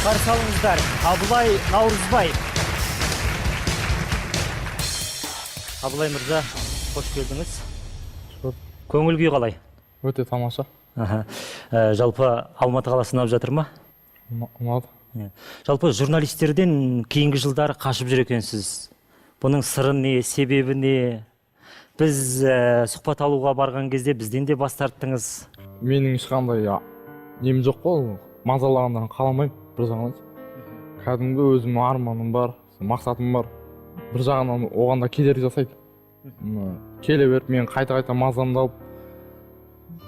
Қарсы алыңыздар, Абылай Наурызбай. Абылай мырза, қош келдіңіз. Көңіл күй қалай? Өте тамаша. Аха. Жалпы Алматы қаласы ұнап жатыр ма? Ұнады. Иә. Жалпы журналистерден кейінгі жылдары қашып жүр екенсіз. Бұның сыры не, себебі не? Біз сұхбат алуға барған кезде бізден де бас тарттыңыз. Менің ешқандай нем жоқ қой, мазалағандарын қаламаймын бір жағынан. Кәдімгі өзімнің арманым бар, мақсатым бар. Бір жағынан оған да кедергі жасайды. Келе беріп мен қайта-қайта мазамды алып,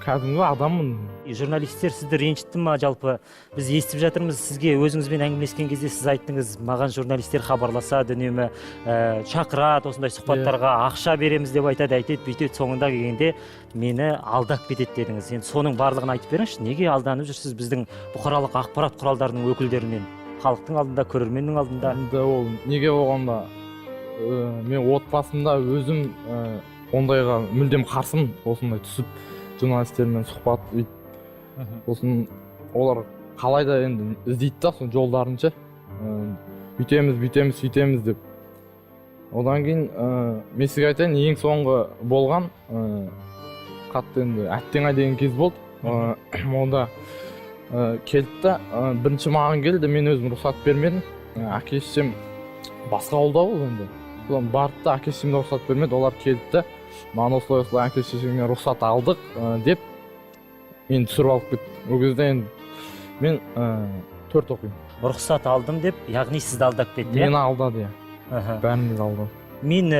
кәдімгі адаммын. Журналистер сізді ренжітті ма жалпы? Біз естіп жатырмыз, сізге өзіңізбен әңгімелескен кезде сіз айттыңыз, маған журналистер хабарласады үнемі, шақырады осындай сұхбаттарға, ақша береміз деп айтады, әйтеді, бүйтеді, соңында келгенде мені алдап кетеді дедіңіз. Енді соның барлығын айтып беріңізші, неге алданып жүрсіз біздің бұқаралық ақпарат құралдарының өкілдерінен, халықтың алдында, көрерменнің алдында? Енді ол неге болғанда, мен отбасымда өзім ондайға мүлдем қарсымын, осындай түсіп журналистермен сұхбат өйтіп. Сосын олар қалай да енді іздейді да сол жолдарын ше, бүйтеміз, бүйтеміз, сөйтеміз деп. Одан кейін мен сізге айтайын, ең соңғы болған қатты енді әттең ай деген кез болды. Онда келді да, бірінші маған келді, мен өзім рұқсат бермедім. Әке шешем басқа ауылда болды енді. Содан барды да, әке шешем де рұқсат бермеді. Олар келді да, маған осылай осылай әке шешеңнен рұқсат алдық деп мені түсіріп алып кетті. Ол кезде енді мен 4 оқимын. Рұқсат алдым деп, яғни сізді алдап кетті, иә? Мені алдады, иә. Бәрімізді алдады. Мен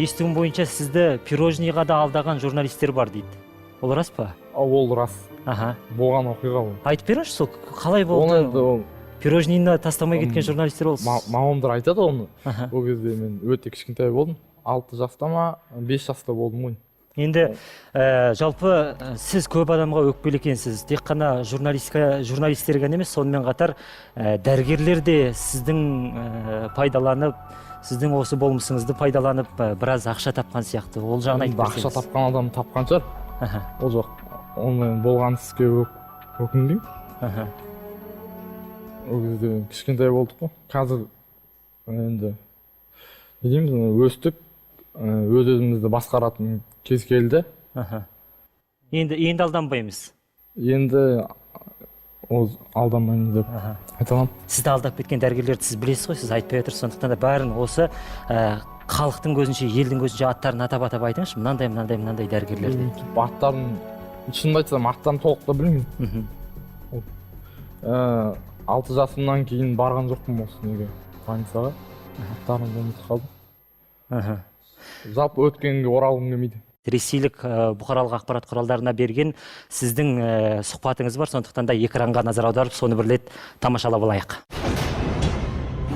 естуім бойынша сізді пирожныйға да алдаған журналистер бар дейді. Ол рас па? Ол рас. Болған оқиға ол. Айтып беріңізші, сол қалай болды? Оны енді ол Пирожныйны тастамай кеткен журналистер ол. Мамамдар айтады оны. Ол кезде мен өте кішкентай болдым. 6 жаста ма, 5 жаста болдым ғой. Енді жалпы сіз көп адамға өкпелі екенсіз. Тек қана журналистерге ғана емес, сонымен қатар дәрігерлер де сіздің пайдаланып, сіздің осы болмысыңызды пайдаланып, біраз ақша тапқан сияқты. Ол жағын айтып Ақша берсеңіз. тапқан адам тапқан шығар. Ол жоқ. Онымен болған іске өкінбеймін. Ол кезде кішкентай болдық қой. Қазір енді не дейміз, өстік, өз өзімізді басқаратын кез келді. Енді алданбаймыз. Енді ол алданбаймыз деп айта аламын. Сізді алдап кеткен дәрігерлерді сіз білесіз ғой, сіз айтпай отырсыз, сондықтан да бәрін осы халықтың көзінше, елдің көзінше аттарын атап-атап айтыңызшы, мынандай, мынандай, мынандай дәрігерлерді. Аттарын, шынымды айтсам, аттарын толық та білмеймін. 6 жасымнан кейін барған жоқпын осы неге, больницаға. Аттарын ұмытып қалдым. Жалпы өткенге оралғым келмейді. Ресейлік бұқаралық ақпарат құралдарына берген сіздің сұхбатыңыз бар, сондықтан да экранға назар аударып, соны бір рет тамашалап алайық.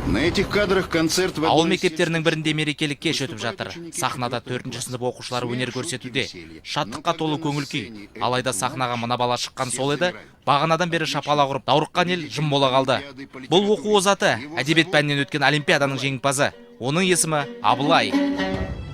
На этих кадрах концерт в Ауыл одной из мектептерінің бірінде мерекелік кеш өтіп жатыр. Сахнада 4-ші сынып оқушылары өнер көрсетуде. Шаттыққа толы көңіл күй. Алайда сахнаға мына бала шыққан сол еді, бағанадан бері шапалақ ұрып, даурыққан ел жым бола қалды. Бұл оқу озаты, әдебиет пәнінен өткен олимпиаданың жеңімпазы. Оның есімі Абылай.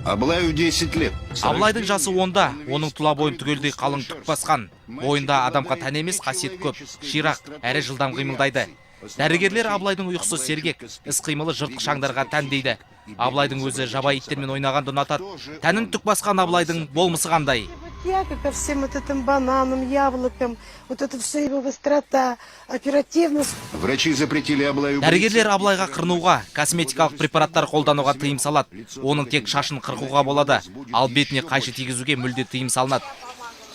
Абылаю 10 лет. Абылайдың жасы 10-да, оның тұла бойын түгелдей қалың түк басқан. Бойында адамға тән емес қасиет көп, ширақ, әрі жылдам қимылдайды. Дәрігерлер Абылайдың ұйқысы сергек, іс қимылы жыртқыш аңдарға тән дейді. Абылайдың өзі жабайы иттермен ойнағанды ұнатады. Тәнін түк басқан Абылайдың болмысы қандай? Тяга ко всем вот этим бананам, яблокам, вот это все его быстрота, оперативность. Врачи запретили Абылаю Дәрігерлер Абылайға қырынуға, косметикалық препараттар қолдануға тыйым салады. Оның тек шашын қырқуға болады, ал бетіне қайшы тигізуге мүлде тыйым салынады.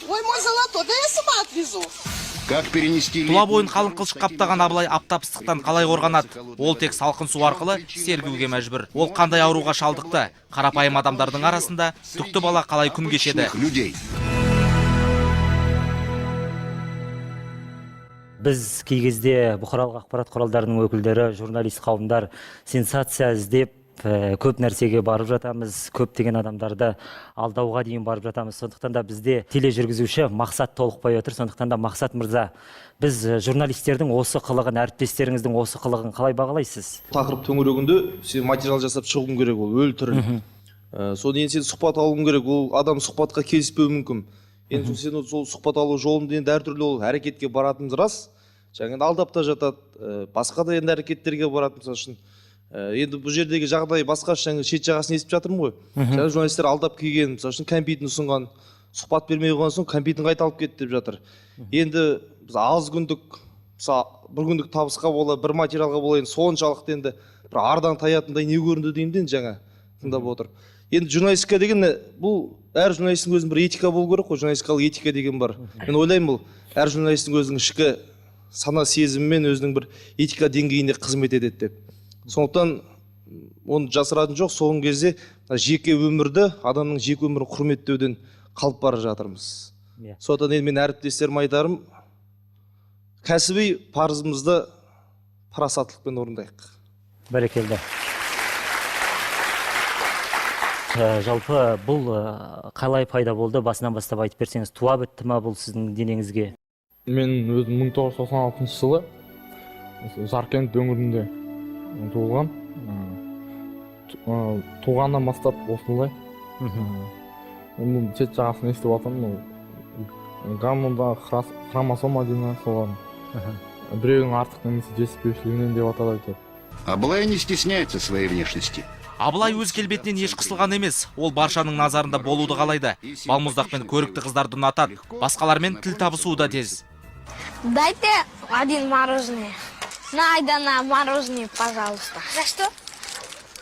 Ой, мой золотой, да я сама отвезу. Как перенести Тұла бойын қалың қылшық қаптаған Абылай аптап ыстықтан қалай қорғанады? Ол тек салқын су арқылы сергуге мәжбүр. Ол қандай ауруға шалдықты? Қарапайым адамдардың арасында түкті бала қалай күн кешеді? людей. Біз кей кезде бұқаралық ақпарат құралдарының өкілдері, журналист қауымдар сенсация іздеп, көп нәрсеге барып жатамыз, көптеген адамдарды алдауға дейін барып жатамыз. Сондықтан да бізде тележүргізуші Мақсат Толықбай отыр. Сондықтан да Мақсат мырза, біз журналистердің осы қылығын, әріптестеріңіздің осы қылығын қалай бағалайсыз? Тақырып төңірегінде сен материал жасап шығуың керек, ол өлі тірі. Содан кейін сен сұхбат алуың керек, ол адам сұхбатқа келіспеуі мүмкін. Енді сен сол сұхбат алу жолында енді әртүрлі ол әрекетке баратынымыз рас. Жаңа енді алдап та жатады, басқа да енді әрекеттерге барады, мысалы үшін. Енді бұл жердегі жағдай басқаша, жаңа шет жағасын естіп жатырмын ғой. Жаңа журналистер алдап келген, мысалы үшін, кәмпитін ұсынған, сұхбат бермей қойған соң кәмпитін қайта алып кетті деп жатыр. Енді біз аз күндік, мысалы, бір күндік табысқа бола, бір материалға бола, енді соншалықты енді бір ардан таятындай не көрінді деймін де енді жаңа тыңдап отырып. Енді журналистика деген бұл әр журналистің өзінің бір этика болу керек қой, журналистикалық этика деген бар. Мен ойлаймын, бұл әр журналистің өзінің ішкі сана сезімімен өзінің бір этика деңгейінде қызмет етеді деп. Сондықтан оны жасыратын жоқ, соңғы кезде мына жеке өмірді, адамның жеке өмірін құрметтеуден қалып бара жатырмыз. Сондықтан енді мен әріптестеріме айтарым, кәсіби парызымызды парасаттылықпен орындайық. Бәрекелді. Жалпы бұл қалай пайда болды, басынан бастап айтып берсеңіз, туа бітті ма бұл сіздің денеңізге? Мен өзім 1996 жылы осы Жаркент өңірінде туылғам. Туғаннан бастап осындай. Оның шет жағасын естіп жатырмын, ол гормонда хромосома дейді ма, солардың. Біреудің артық немесе жетіспеушілігінен деп атады әйтеуір. Абылай не стесняется своей внешности. Абылай өз келбетінен еш қысылған емес. Ол баршаның назарында болуды қалайды. Балмұздақ пен көрікті қыздарды ұнатады. Басқалармен тіл табысуы да тез. Дайте один мороженое. На, Айдана, мороженое, пожалуйста. За что?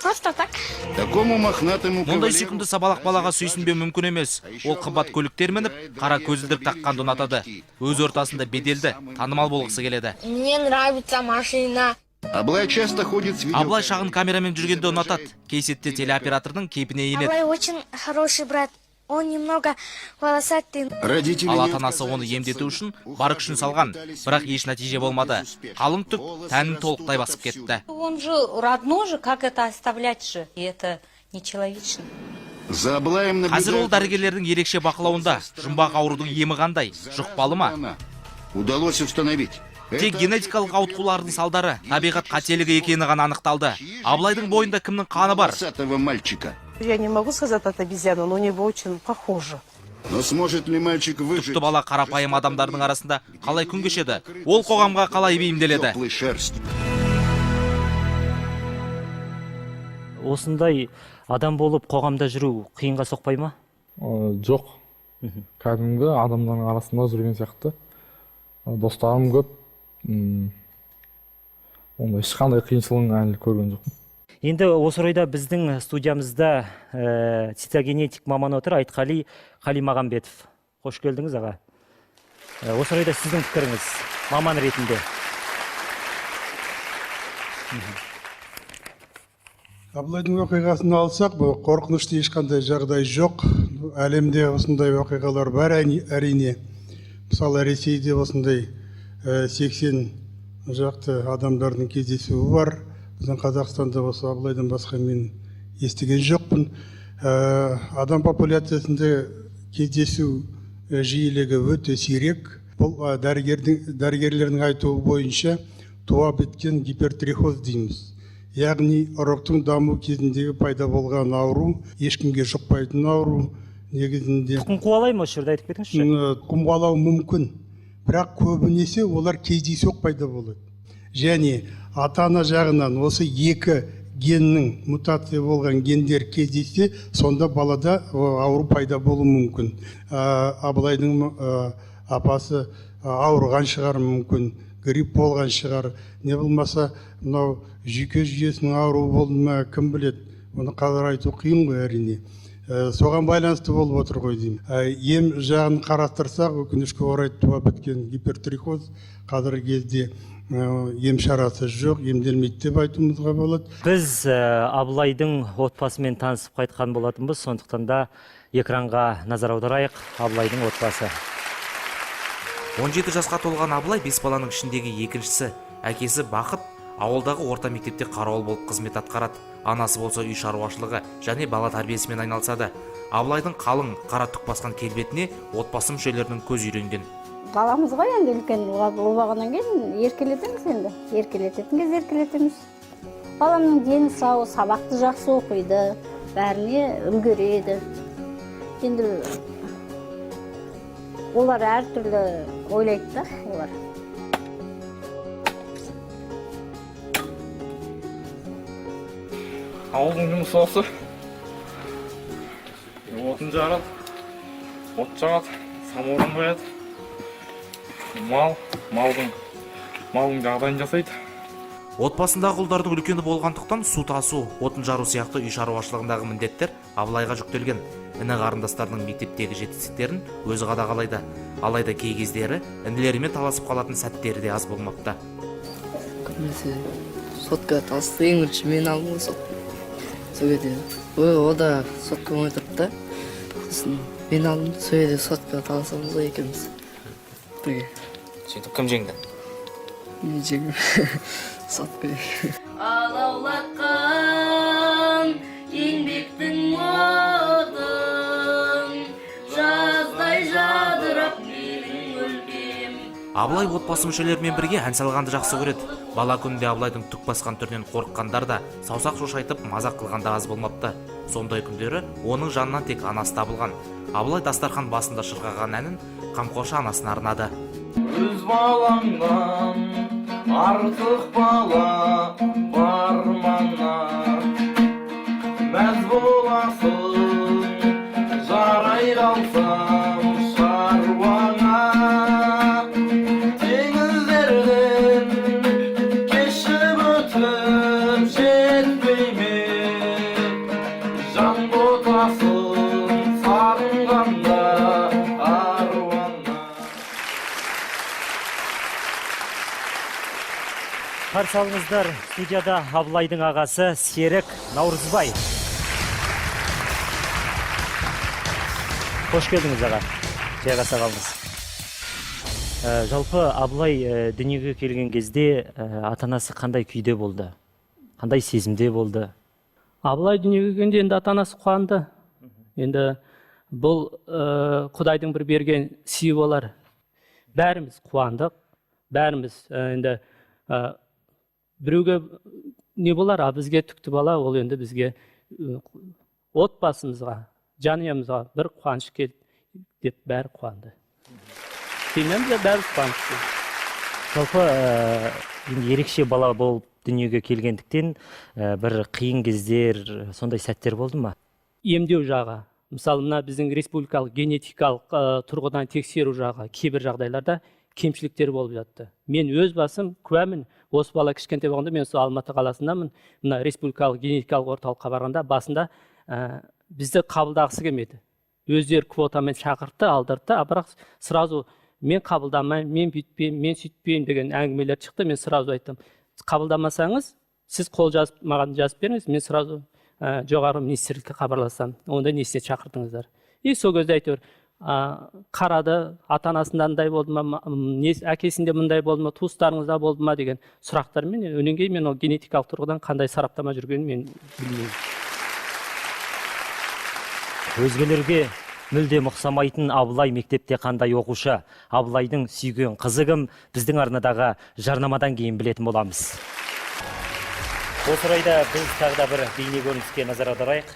Просто так. Такому мохнатому Мұндай кавалеру сүйкімді сабалақ балаға сүйсінбеу мүмкін емес. Ол қымбат көліктер мініп, қара көзілдірік таққанды ұнатады. Өз ортасында беделді, танымал болғысы келеді. Мне нравится машина. Абылай часто ходит с Абылай шағын камерамен жүргенді ұнатады. Кей сәтте телеоператордың кейпіне енеді. Абылай очень хороший брат. Он немного волосатый. Родители Ал ата-анасы оны емдету үшін бар күшін салған, бірақ еш нәтиже болмады. Қалың түк тәнін толықтай басып кетті. Он же родной же, как это оставлять же? И это нечеловечно. За Абылаем Қазір ол наблюдают дәрігерлердің ерекше бақылауында. Жұмбақ аурудың емі қандай? Жұқпалы ма? Удалось установить. Тек генетикалық ауытқулардың салдары, табиғат қателігі екені ғана анықталды. Абылайдың бойында кімнің қаны бар? Волосатого мальчика. Я не могу сказать от обезьяны, но у него очень похоже. Но сможет ли мальчик выжить? Түкті бала қарапайым адамдардың арасында қалай күн кешеді? Ол қоғамға қалай бейімделеді? Теплой шерсти. Осындай адам болып қоғамда жүру қиынға соқпай ма? Жоқ. Кәдімгі адамдардың арасында жүрген сияқты. Достарым көп. Ондай ешқандай қиыншылығын әлі көрген жоқпын. Енді осы орайда біздің студиямызда цитогенетик маман отыр, Айтқали Қалимағамбетов. Қош келдіңіз, аға. Осы орайда сіздің пікіріңіз маман ретінде. Абылайдың оқиғасын алсақ, бұл қорқынышты ешқандай жағдай жоқ. Әлемде осындай оқиғалар бар, әрине. Мысалы, Ресейде осындай 80 жақты адамдардың кездесуі бар. Біздің Қазақстанда осы Абылайдан басқа мен естіген жоқпын. Адам популяциясында кездесу жиілігі өте сирек. Бұл дәрігерлердің айтуы бойынша туа біткен гипертрихоз дейміз. Яғни ұрықтың даму кезіндегі пайда болған ауру, ешкімге жұқпайтын ауру негізінде. Тұқым қуалай ма, осы жерде айтып кетіңізші? Тұқым қуалау мүмкін, бірақ көбінесе олар кездейсоқ пайда болады. Және ата-ана жағынан осы екі геннің мутация болған гендер кездессе, сонда балада ауру пайда болуы мүмкін. Абылайдың апасы ауырған шығар мүмкін, грипп болған шығар, не болмаса мынау жүйке жүйесінің ауруы болды ма, кім біледі, оны қазір айту қиын ғой әрине. Соған байланысты болып отыр ғой деймін. Ем жағын қарастырсақ, өкінішке орай туа біткен гипертрихоз қазіргі кезде ем шарасы жоқ, емделмейді деп айтуымызға болады. Біз Абылайдың отбасымен танысып қайтқан болатынбыз, сондықтан да экранға назар аударайық. Абылайдың отбасы. 17 жасқа толған Абылай 5 баланың ішіндегі екіншісі. Әкесі Бақыт ауылдағы орта мектепте қарауыл болып қызмет атқарады. Анасы болса үй шаруашылығы және бала тәрбиесімен айналысады. Абылайдың қалың қара түк басқан келбетіне отбасы мүшелерінің көзі үйренген. Баламыз ғой енді, үлкен болғаннан кейін еркелетеміз енді. Еркелететін кезде еркелетеміз. Баламның дені сау, сабақты жақсы оқиды, бәріне үлгереді. Енді олар әртүрлі ойлайды да олар. Ауылдың жұмысы осы. Отын жарады, от жағады, самаурын қояды. Малдың жағдайын жасайды. Отбасындағы ұлдардың үлкені болғандықтан су тасу, отын жару сияқты үй шаруашылығындағы міндеттер Абылайға жүктелген. Іні қарындастарының мектептегі жетістіктерін өзі қадағалайды. Алайда кей кездері інілерімен таласып қалатын сәттері де аз болмапты. Көбінесе сотка таласты, ең бірінші мен алдым ғой сотка. Сол кезде ой, о да сотка ойнап тұрды да, сосын мен алдым, сол жерде сотка таласамыз ғой екеуміз бірге. Сөйтіп кім жеңді? Мен жеңдім сотка. Алаулатқан еңбектің отын, жаздай жадырап менің өлкем. Абылай отбасы мүшелерімен бірге ән салғанды жақсы көреді. Бала күнінде Абылайдың түк басқан түрінен қорыққандар да, саусақ шошайтып мазақ қылғандар аз болмапты. Сондай күндері оның жанынан тек анасы табылған. Абылай дастархан басында шырқаған әнін қамқоршы анасына арнады. Өз балаңнан артық бала бар мана, мәз боласың жарай қалсам шаруаңа. Теңіздерден кешіп өтіп жетпей ме жан ботасын сағынғанда аруана. Қарсы алыңыздар, студияда Абылайдың ағасы Серік Наурызбай. Қош келдіңіз, аға. Жайғаса қалыңыз. Жалпы Абылай дүниеге келген кезде ата-анасы қандай күйде болды? Қандай сезімде болды? Абылай дүниеге келгенде енді ата-анасы қуанды. Енді бұл Құдайдың бір берген сыйы болар. Бәріміз қуандық. Бәріміз енді біреуге не болар, а бізге түкті бала, ол енді бізге отбасымызға, жанұямызға бір қуаныш келді деп бәрі қуанды. Семьямызда бәрі қуанышты. Жалпы енді ерекше бала болып дүниеге келгендіктен бір қиын кездер, сондай сәттер болды ма? Емдеу жағы, мысалы мына біздің республикалық генетикалық тұрғыдан тексеру жағы кейбір жағдайларда кемшіліктер болып жатты. Мен өз басым куәмін, осы бала кішкентай болғанда мен сол Алматы қаласындамын, мына республикалық генетикалық орталыққа барғанда басында бізді қабылдағысы келмеді. Өздері квотамен шақыртты, алдыртты, а бірақ сразу мен қабылдамаймын, мен бүйтпеймін, мен сөйтпеймін деген әңгімелер шықты. Мен сразу айттым, қабылдамасаңыз, сіз қол жазып, маған жазып беріңіз, мен сразу жоғары министрлікке хабарласамын. Онда несіне шақырдыңыздар? И сол кезде әйтеуір қарады, ата-анасында мындай болды ма, әкесінде мындай болды ма, туыстарыңызда болды ма деген сұрақтармен, одан кейін мен ол генетикалық тұрғыдан қандай сараптама жүргенін мен білмеймін. Өзгелерге мүлдем ұқсамайтын Абылай мектепте қандай оқушы? Абылайдың сүйген қызы кім? Біздің арнадағы жарнамадан кейін білетін боламыз. Осы орайда біз тағы да бір бейне көрініске назар аударайық.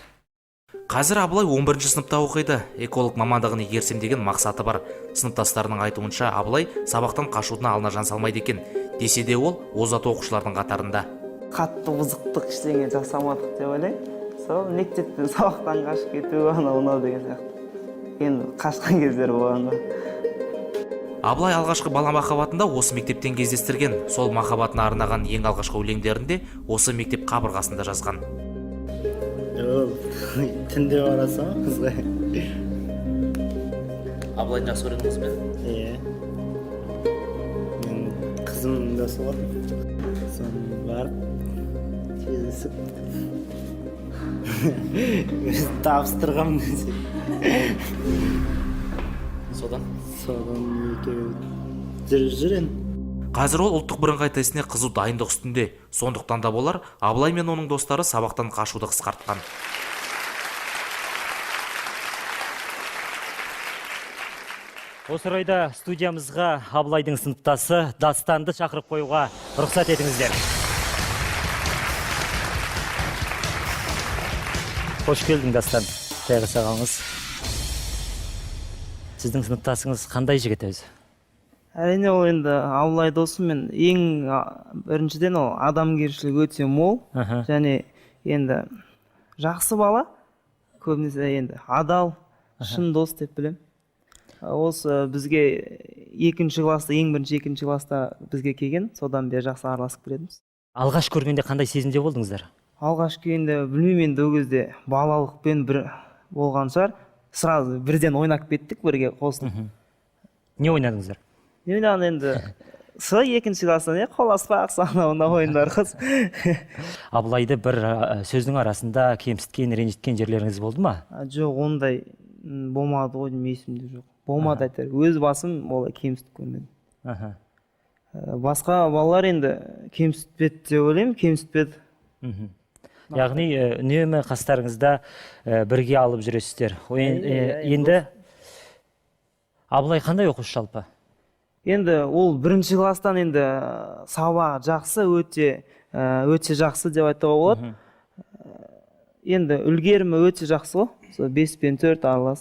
Қазір Абылай 11 сыныпта оқиды. Эколог мамандығын игерсем деген мақсаты бар. Сыныптастарының айтуынша, Абылай сабақтан қашудың алдына жан салмайды екен. Десе де ол озат оқушылардың қатарында. Қатты бұзықтық ештеңе жасамадық деп ойлаймын. Сол мектептен сабақтан қашып кету, анау мынау деген сияқты. Енді қашқан кездер болған ғой. Абылай алғашқы бала махаббатында осы мектептен кездестірген. Сол махаббатына арнаған ең алғашқы өлеңдерін де осы мектеп қабырғасында жазған. Түнде барасың ғой қызға. Абылайдың жақсы көретін қызы ма? Иә. Мен қызымның досы болатын. Соны барып кездесіп өзі табыстырғанмын десе. Содан? Содан екеуі жүріп жүр енді. Қазір ол ұлттық бірыңғай тестіне қызу дайындық үстінде. Сондықтан да болар, Абылай мен оның достары сабақтан қашуды қысқартқан. Осы орайда студиямызға Абылайдың сыныптасы Дастанды шақырып қоюға рұқсат етіңіздер. Қош келдің, Дастан. Жайғаса қалыңыз. Сіздің сыныптасыңыз қандай жігіт өзі? Әрине, ол енді Абылай досым мен ең біріншіден ол адамгершілігі өте мол. Және енді Жақсы бала, көбінесе енді адал, шын дос деп білем. Осы бізге екінші класста, ең бірінші екінші класста бізге келген, содан бері жақсы араласып келеміз. Алғаш көргенде қандай сезімде болдыңыздар? Алғаш келгенде білмеймін енді, ол кезде балалықпен бір болған шығар, сразу бірден ойнап кеттік, бірге қосылып. Не ойнадыңыздар? Не ойнаған енді, сол екінші класстан не қол аспақ, анау мынау ойындар қыз. Абылайды бір сөздің арасында кемсіткен, ренжіткен жерлеріңіз болды ма? Жоқ, ондай болмады ғой деймін, есімде жоқ. Болмады әйтеуір. Өз басым олай кемсітіп көрмедім. Басқа балалар енді кемсітпеді деп ойлаймын, кемсітпеді. Яғни үнемі қастарыңызда бірге алып жүресіздер. Енді Абылай қандай оқушы жалпы? Енді ол бірінші класстан енді сабақ жақсы, өте өте жақсы деп айтуға болады. Енді үлгерімі өте жақсы ғой, сол 5 пен 4 аралас.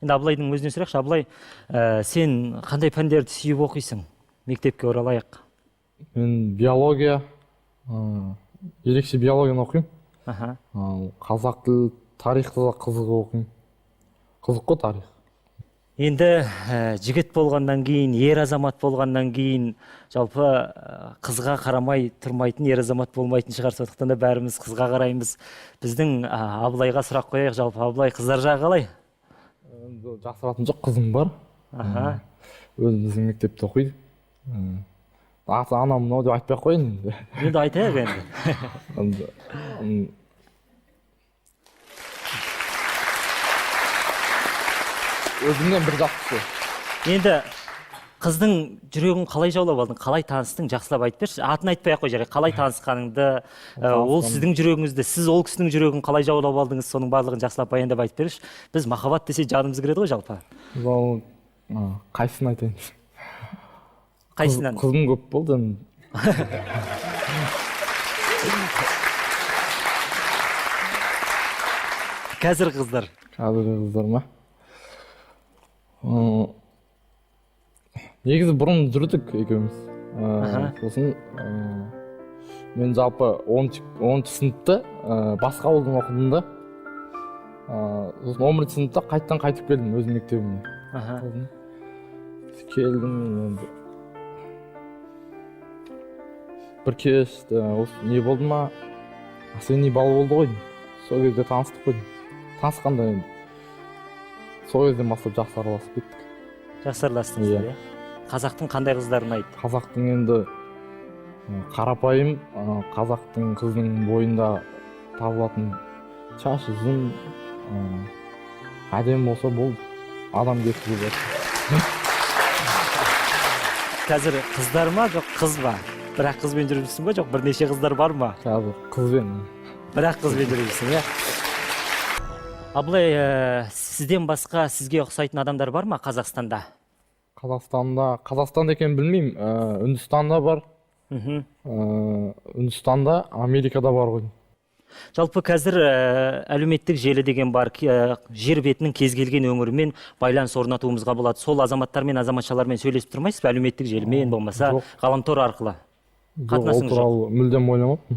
Енді Абылайдың өзінен сұрайықшы. Абылай, сен қандай пәндерді сүйіп оқисың? Мектепке оралайық. Мен биология, ерекше биологияны оқимын. Қазақ тілі, тарихты да қызық оқимын. Қызық қой тарих. Енді жігіт болғаннан кейін, ер азамат болғаннан кейін, жалпы қызға қарамай тұрмайтын ер азамат болмайтын шығар, сондықтан да бәріміз қызға қараймыз. Біздің Абылайға сұрақ қояйық, жалпы Абылай, қыздар жағы қалай? Жасыратын жоқ, қызым бар. Өзіміздің мектепте оқиды. Аты анау мынау деп айтпай ақ қояйын енді. Енді айтайық енді. Өзімнен бір жас кіші. Енді қыздың жүрегін қалай жаулап алдың, қалай таныстың, жақсылап айтып берші. Атын айтпай ақ қой, жарайды. Қалай танысқаныңды, ол сіздің жүрегіңізді, сіз ол кісінің жүрегін қалай жаулап алдыңыз, соның барлығын жақсылап баяндап айтып берші. Біз махаббат десе жанымыз кіреді ғой жалпы. Ол қайсысын айтайын? Қайсынан? Қызым көп болды енді. Қазір қыздар. Қазіргі қыздар ма? Негізі бұрын жүрдік екеуміз. Сосын мен жалпы 10 сыныпты басқа ауылдан оқыдым да. Сосын 11 сыныпта қайтадан қайтып келдім өз мектебіме. Келдім енді. Бір кеш осы не болды ма? Осенний бал болды ғой. Сол кезде таныстық қой. Танысқанда енді сол кезден бастап жақсы араласып кеттік. Жақсы араластыңыздар, иә? Қазақтың қандай қыздары ұнайды? Қазақтың енді қарапайым қазақтың қызының бойында табылатын шаш ұзын, әдемі болса болды, адамгершілігі бар. Қазір қыздар ма, жоқ қыз ба? Бірақ қызбен жүріп жүрсің ба, жоқ бірнеше қыздар бар ма? Қазір қызбен. Бірақ қызбен жүріп жүрсің, иә? Абылай, сізден басқа сізге ұқсайтын адамдар бар ма Қазақстанда? Қазақстанда екенін білмеймін. Үндістанда бар. Үндістанда, Америкада бар ғой. Жалпы қазір әлеуметтік желі деген бар, жер бетінің кез келген өңірімен байланыс орнатуымызға болады. Сол азаматтармен, азаматшалармен сөйлесіп тұрмайсыз ба, әлеуметтік желімен болмаса ғаламтор арқылы? Қатынасыңыз жоқ? Ол туралы мүлдем ойламаппын.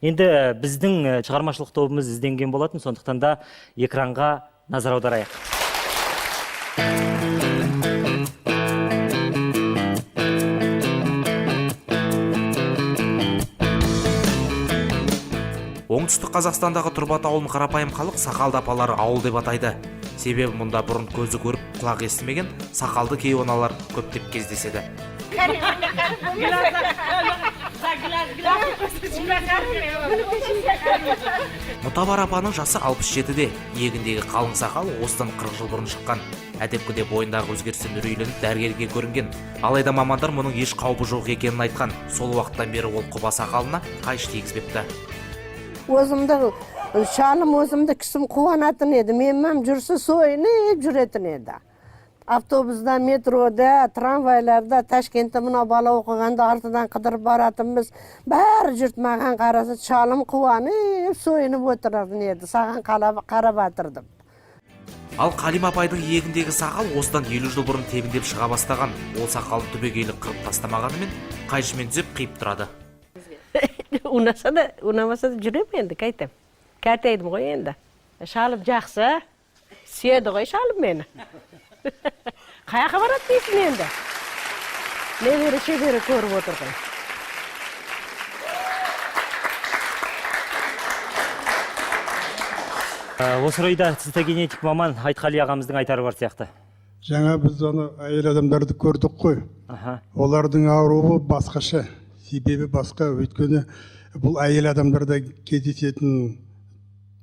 Енді біздің шығармашылық тобымыз ізденген болатын, сондықтан да экранға назар аударайық. Оңтүстік Қазақстандағы Тұрбат ауылын қарапайым халық сақалды апалар ауыл деп атайды. Себебі мұнда бұрын көзі көріп, құлақ естімеген сақалды кейуаналар көптеп кездеседі. Мұтабар апаның жасы 67-де, иегіндегі қалың сақал осыдан 40 жыл бұрын шыққан. Әдепкіде бойындағы өзгерістен үрейленіп дәрігерге көрінген. Алайда мамандар мұның еш қаупі жоқ екенін айтқан. Сол уақыттан бері ол құба сақалына қайшы тигізбепті. Өзімді шалым, өзімді кісім қуанатын еді. Менің жүрсе сойынып жүретін еді. Автобуста, метрода, трамвайларда, Ташкентте мына бала оқығанда артынан қыдырып баратынбыз. Бәрі жұрт маған қараса, шалым қуанып, сойынып отыратын еді. Саған қарап атырдым. Ал Қалима апайдың иегіндегі сақал осыдан 50 жыл бұрын тебіндеп шыға бастаған. Ол сақалын түбегейлі қырып тастамағанымен қайшымен түзеп қиып тұрады. Ұнаса да, ұнамаса да жүремін енді, қайтем. Қартайдым ғой енді. Шалым жақсы, сүйеді ғой шалым мені. Қаяққа барады дейсің енді? Немере шебере көріп отыр ғой. Осы орайда цитогенетик маман Айтқали ағамыздың айтары бар сияқты. Жаңа біз аны әйел адамдарды көрдік қой. Олардың ауруы басқаша, себебі басқа. Өйткені бұл әйел адамдарда кездесетін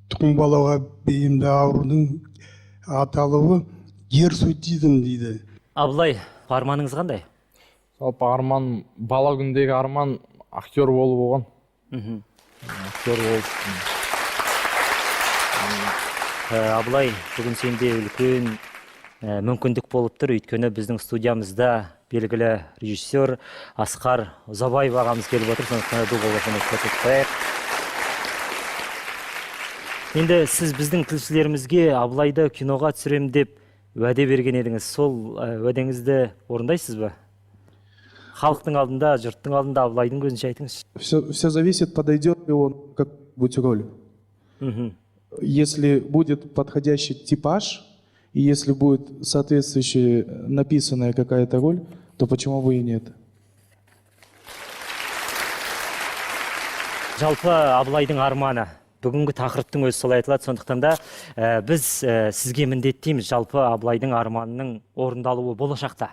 тұқым қуалауға бейімді аурудың аталуы гирсутизм дейді. Абылай, арманыңыз қандай? Жалпы арман, бала күндегі арман актер болу болған. Актер болып. Абылай, бүгін сенде үлкен мүмкіндік болып тұр. Өйткені біздің студиямызда белгілі режиссер Асқар Ұзабаев ағамыз келіп отыр. Сондықтан ду қол қошемет қояйық. Енді сіз біздің тілшілерімізге Абылайды киноға түсірем деп уәде берген едіңіз. Сол уәдеңізді орындайсыз ба? Халықтың алдында, жұрттың алдында Абылайдың көзінше айтыңызшы. Все зависит, подойдет ли он как-нибудь роль. Если будет подходящий типаж, и если будет соответствующая написанная какая-то роль, то почему бы и нет? Жалпы Абылайдың арманы. Бүгінгі тақырыптың өзі солай айтылады, сондықтан да біз сізге міндеттейміз жалпы Абылайдың арманының орындалуы болашақта.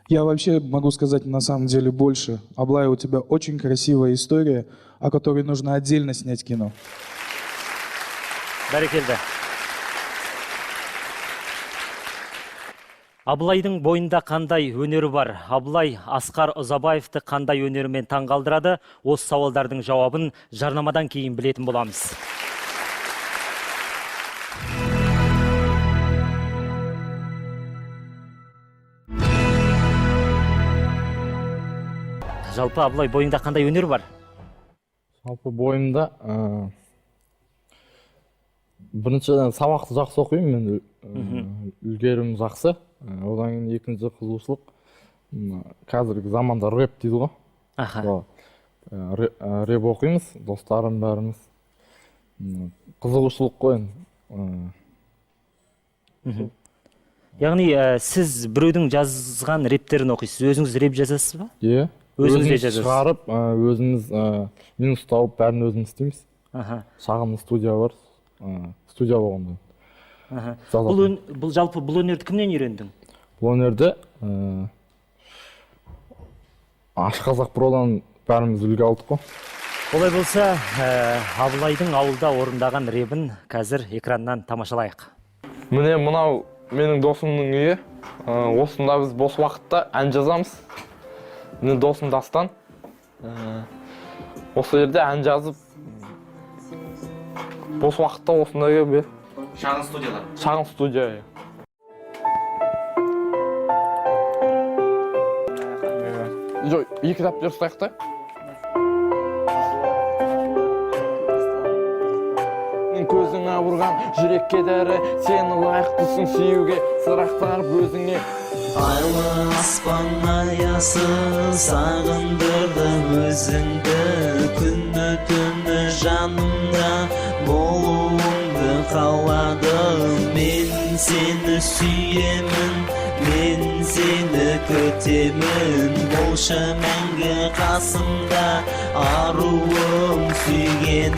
Я вообще могу сказать на самом деле больше. Аблай, у тебя очень красивая история, о которой нужно отдельно снять кино. Бәрекелді. Абылайдың бойында қандай өнері бар? Абылай Асқар Ұзабаевты қандай өнерімен таңғалдырады? Осы сауалдардың жауабын жарнамадан кейін білетін боламыз. Жалпы Абылай, бойыңда қандай өнер бар? Жалпы бойымда біріншіден сабақты жақсы оқимын мен, үлгерімім жақсы. Одан кейін екінші қызығушылық, қазіргі заманда рэп дейді ғой. Рэп оқимыз, достарым бәріміз. Қызығушылық қой енді. Яғни сіз біреудің жазған рэптерін оқисыз, өзіңіз рэп жазасыз ба? Иә. Өзіңіз де жазасыз. Шығарып, өзіміз минус тауып, бәрін өзіміз істейміз. Шағын студия бар. Студия болғанда. Бұл жалпы бұл өнерді кімнен үйрендің? Бұл өнерді Ашқазақ Продан бәріміз үлгі алдық қой. Олай болса, Абылайдың ауылда орындаған ребін қазір экраннан тамашалайық. Міне мынау менің досымның үйі. Осында біз бос уақытта ән жазамыз. Міне досым Дастан. Осы жерде ән жазып, бос уақытта осында келіп. Шағын студиялар. Шағын студия. Жоқ, екі дәптер ұстайық та. Көзің ауырған жүрекке дәрі, сені лайықтысың сүюге, сырақтарып өзіңе. Айлы аспан аясы сағындырды өзіңді, күні түні жанымда болуыңды қаладым. Мен сені сүйемін, мен сені күтемін, болшы мәңгі қасымда аруым сүйгенім.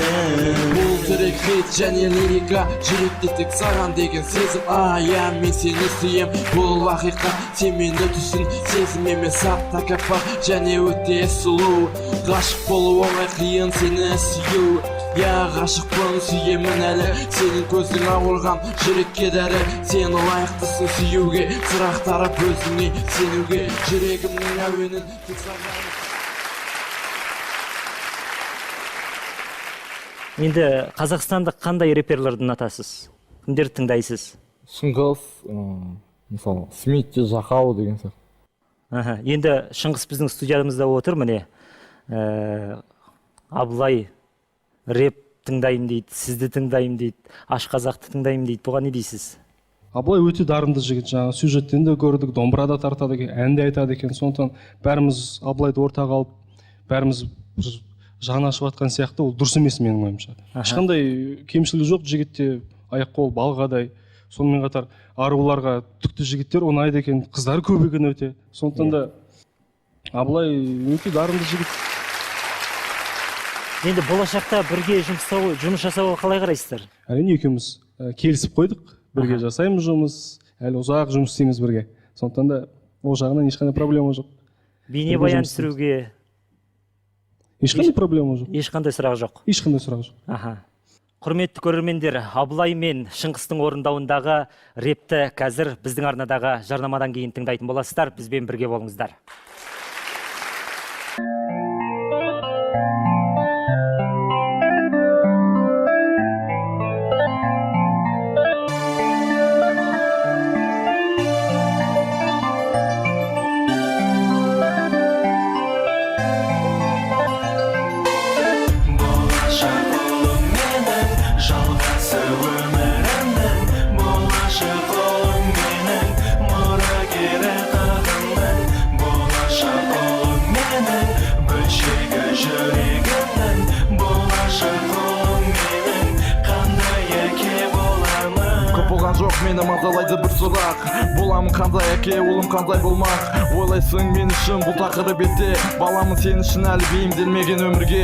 Бұл трек хит және лирика, жүректе тек саған деген сезім. Ая, мен сені сүйем, бұл ақиқат, сен мені түсін. Сезім емес ақ тәкаппар және өте сұлу. Ғашық болу оңай, қиын сені сүю. Я ғашықпын, сүйемін әлі, сенің көзің ауырған жүрекке дәрі. Сен лайықтысың сүюге, сырақтарып өзіңе сенуге. Жүрегімнің әуенін тек саған. Енді Қазақстандық қандай рэперлерді ұнатасыз? Кімдерді тыңдайсыз? Шыңғыс, мысалы, Смитти, Жақау деген сияқты. Енді Шыңғыс біздің студиямызда отыр, міне. Абылай рэп тыңдаймын дейді, сізді тыңдаймын дейді, Ашқазақты тыңдаймын дейді. Бұған не дейсіз? Абылай өте дарынды жігіт, жаңа сюжеттен де көрдік, домбыра да тартады екен, ән де айтады екен. Сондықтан бәріміз Абылайды ортаға алып, бәріміз бір жаны ашып жатқан сияқты, ол дұрыс емес менің ойымша. Ешқандай кемшілігі жоқ жігітте, аяқ қол балғадай. Сонымен қатар аруларға түкті жігіттер ұнайды екен, қыздар көп екен өте. Сондықтан да Абылай өте дарынды жігіт. Енді болашақта бірге жұмыс жасауға қалай қарайсыздар? Әрине, екеуміз келісіп қойдық, бірге жасаймыз жұмыс, әлі ұзақ жұмыс істейміз бірге. Сондықтан да ол жағынан ешқандай проблема жоқ. Бейнебаян түсіруге ешқандай проблема жоқ. Ешқандай сұрақ жоқ. Ешқандай сұрақ жоқ. Аха. Құрметті көрермендер, Абылай мен Шыңғыстың орындауындағы репті қазір біздің арнадағы жарнамадан кейін тыңдайтын боласыздар. Бізбен бірге болыңыздар. Мені мазалайды бір сұрақ, боламын қандай әке, ұлым қандай болмақ? Ойлайсың мен үшін бұл тақырып бетте, баламын сен үшін әлі бейімделмеген өмірге.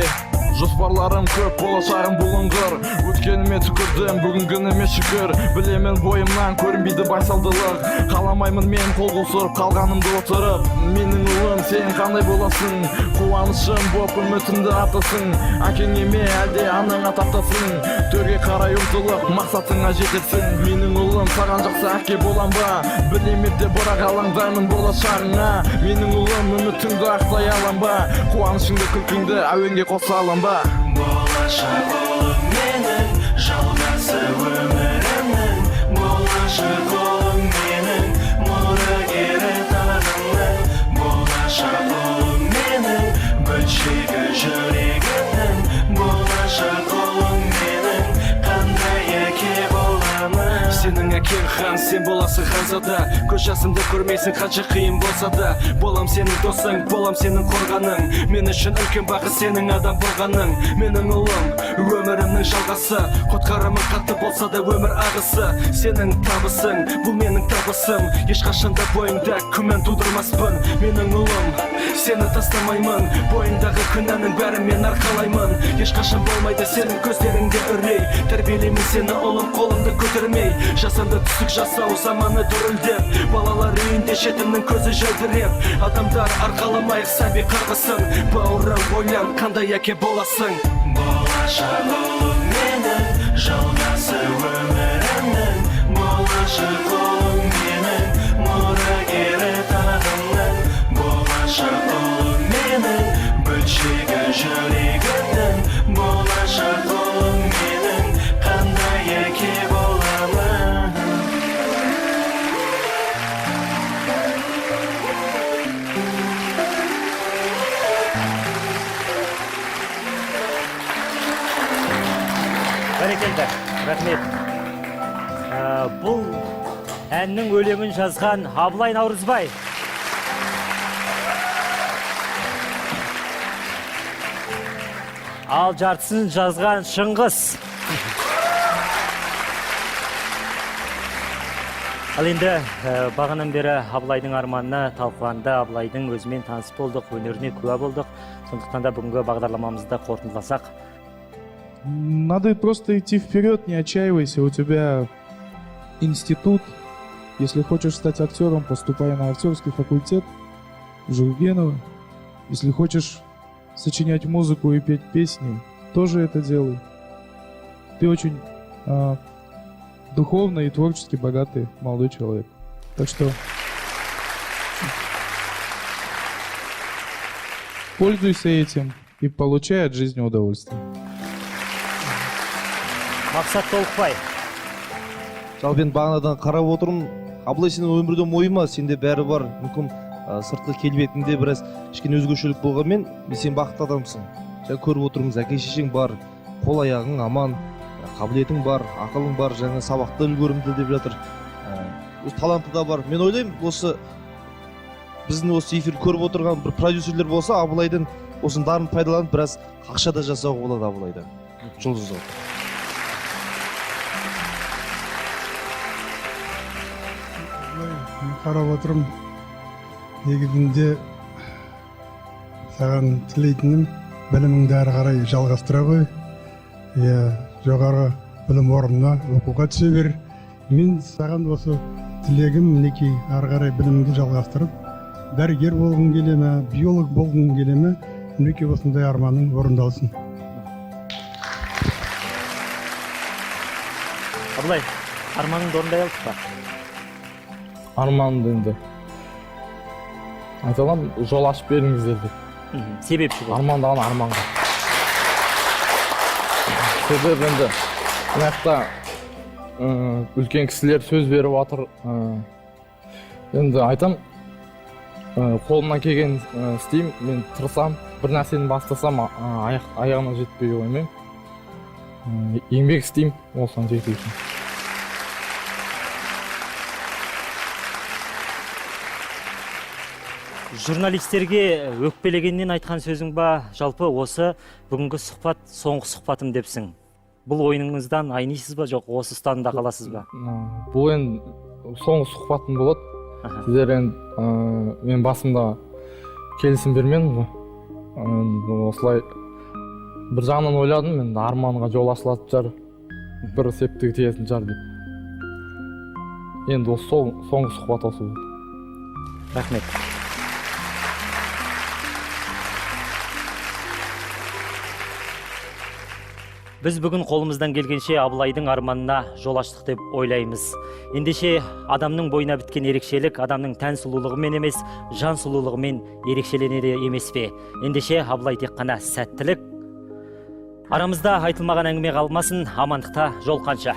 Жоспарларым көп, болашағым бұлыңғыр, өткеніме түкірдім, бүгінгініме шүкір. Білемін бойымнан көрінбейді байсалдылық, қаламаймын мен қол қусырып қалғанымды отырып. Менің ұлым, сен қандай боласың? Қуанышым боп үмітімді артасың, әкеңе ме әлде анаңа тартасың? Төрге қарай ұмтылып мақсатыңа жетесің. Менің ұлым, саған жақсы әке болам ба? Білем ерте, бірақ алаңдаймын болашағыңа. Менің ұлым, үмітіңді ақтай алам ба? Қуанышыңды, күлкіңді әуенге қоса алам ба? Болашақ ұлым менің, жалғасы өмірімнің. Болашақ ұлым менің, мұрагері тағымның. Болашақ ұлым менің, бөлшегі жүрегімнің. Болашақ ұлым менің, қандай әке боламын? Сенің әкең хан, сен боласың ханзада. Көз жасымды көрмейсің қанша қиын болса да. Болам сенің досың, болам сенің қорғаның. Мен үшін үлкен бақыт сенің адам болғаның. Менің ұлым, өмірімнің жалғасы. Құтқарымың қатты болса да өмір ағысы. Сенің табысың, бұл менің табысым. Ешқашан да бойыңда күмән тудырмаспын. Менің ұлым, сені тастамаймын. Бойыңдағы күнәнің бәрін мен арқалаймын. Ешқашан болмайды сенің көздеріңде үрей. Тәрбиелеймін сені ұлым, қолымды көтермей. Жасанды түсік жасау заманы дүрілдеп, балалар үйінде жетімнің көзі жәудіреп. Адамдар арқаламайық сәби қарғысын. Бауырым, ойлан, қандай әке боласың? Болашақ ұлым менің, жалғасы өмірімнің. Болашақ ұлым менің, мұрагері тағымның. Болашақ ұлым менің, бөлшегі жүрегімнің. Болашақ ұлым менің, қандай әке боламын? Бәрекелді, рахмет. Бұл әннің өлеңін жазған Абылай Наурызбай. Ал жартысын жазған Шыңғыс. Ал енді бағанан бері Абылайдың арманына талқыланды, Абылайдың өзімен таныс болдық, өнеріне куә болдық. Сондықтан да бүгінгі бағдарламамызды қорытындыласақ. Надо просто идти вперед, не отчаивайся. У тебя институт. Если хочешь стать актером, поступай на актерский факультет в Жургенова. Если хочешь сочинять музыку и петь песни, тоже это делай. Ты очень духовно и творчески богатый молодой человек. Так что пользуйся этим и получай от жизни удовольствие. Мақсат Толықбай. Жалпы енді бағанадан қарап отырмын, Абылай, сенің өмірде мойыма, сенде бәрі бар. Мүмкін сыртқы келбетіңде біраз кішкене өзгешелік болғанмен, сен бақытты адамсың. Жаңа көріп отырмыз, әке шешең бар, қол аяғың аман, қабілетің бар, ақылың бар, жаңа сабақта үлгерімді деп жатыр. Өз таланты да бар. Мен ойлаймын, осы біздің осы эфирді көріп отырған бір продюсерлер болса, Абылайдың Осының дарын пайдаланып біраз ақша да жасауға болады Абылайдан. Жұлдыз болып. Мен қарап отырмын, негізінде саған тілейтінім, біліміңді әрі қарай жалғастыра ғой. Иә, жоғары білім орнына оқуға түсе бер. Мен саған осы тілегім, мінекей, әрі қарай біліміңді жалғастырып, дәрігер болғың келе ме, биолог болғың келе ме, мінекей осындай арманың орындалсын. Абылай, арманыңды орындай алдық па? Арманымды енді айта аламын, жол ашып беріңіздер деп. Себепші бол. Армандаған арманға. Себебі енді мына жақта үлкен кісілер сөз беріп жатыр. Енді айтам, қолымнан келген істеймін, мен тырысамын, бір нәрсені бастасам, аяғына жетпей қоймаймын. Еңбек істеймін осыған жету үшін. Журналистерге өкпелегеннен айтқан сөзің ба, жалпы осы бүгінгі сұхбат соңғы сұхбатым депсің. Бұл ойыныңыздан айнисыз ба, жоқ осы ұстанымда қаласыз ба? Бұл енді соңғы сұхбатым болады. Сіздер енді мен басында келісім бермедім ғой. Осылай бір жағынан ойладым, енді арманға жол ашылатын шығар, бір септігі тиетін шығар деп. Енді осы соңғы сұхбат осы болды. Рахмет. Біз бүгін қолымыздан келгенше Абылайдың арманына жол аштық деп ойлаймыз. Ендеше адамның бойына біткен ерекшелік адамның тән сұлулығымен емес, жан сұлулығымен ерекшеленеді емес пе? Ендеше Абылай тек қана сәттілік. Арамызда айтылмаған әңгіме қалмасын, амандықта жолыққанша.